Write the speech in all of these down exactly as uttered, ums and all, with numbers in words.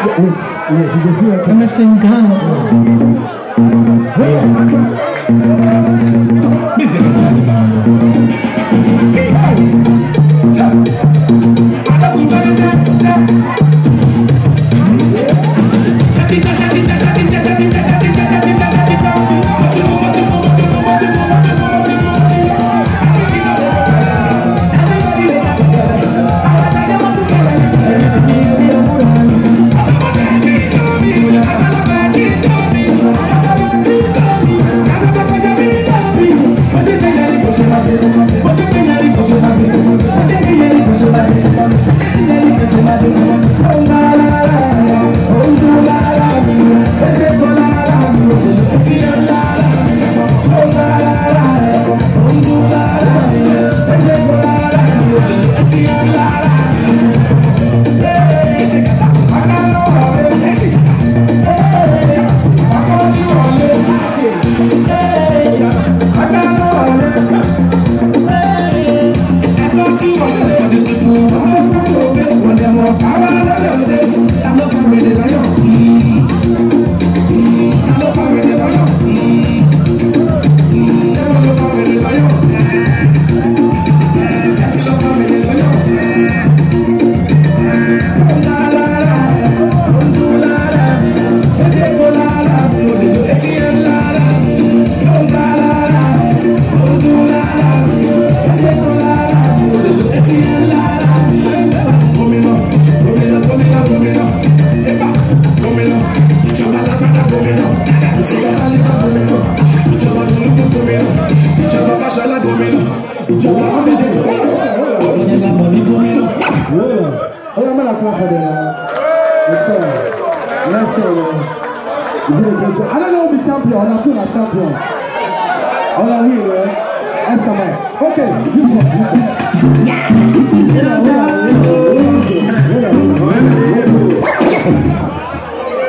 Wait, yes, you go see what M S N Ghana. Ìjọba ọmọdé gómìnà. Àwọn yẹn la mọ̀ ní gómìnà. Hold on. Hold on, man, clap for them now. It's all right. Let's go, man. You did a great job. I don't know who be champion. Una two na champion. Una win, eh? Answer my. Okay, you go.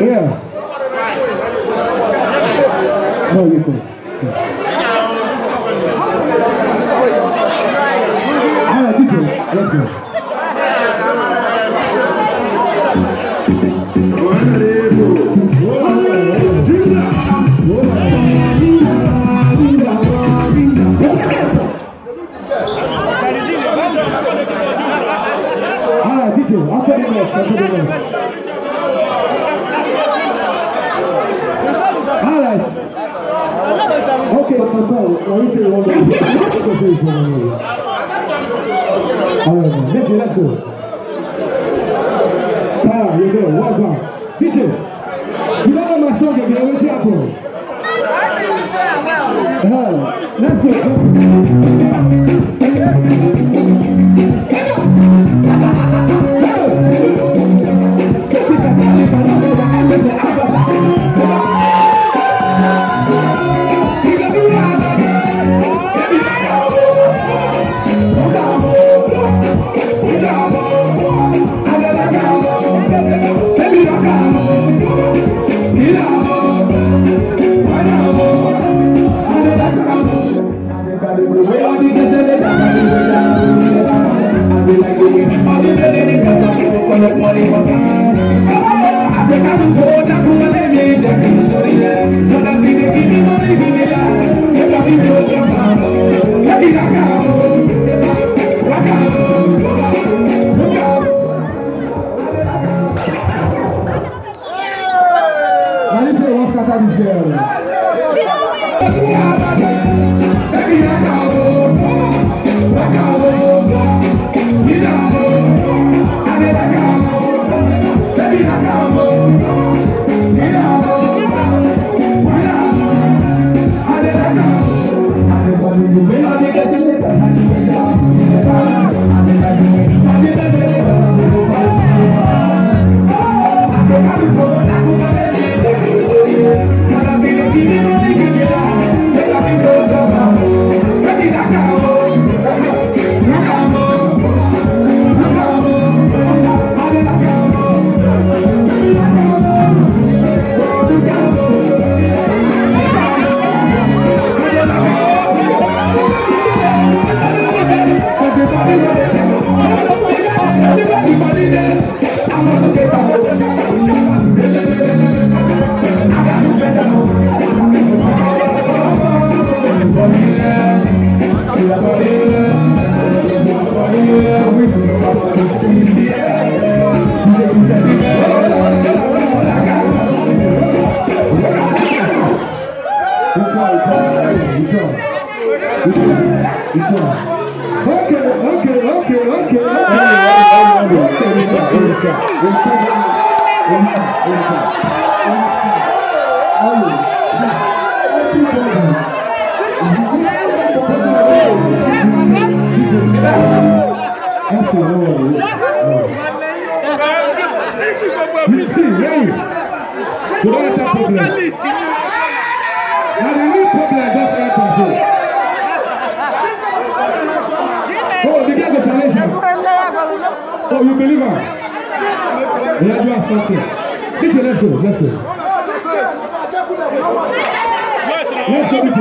Yeah. No, you go. All right, D J, let's go. All right, D J, after the next, after the next. All right. Okay, Papa, now you say you want to. All right, man. D J, let's go. Ah, you go. Welcome. D J, you don't know my song again. What's your problem? Uh, let's go. Now this way, what's scatter this girl? See, hey, you don't have problem. Now the real problem just enter here. Oh, the guy go challenge you. Oh, you believe him? Yeah, you are something. D J, let's go, let's go. Let's go, D J.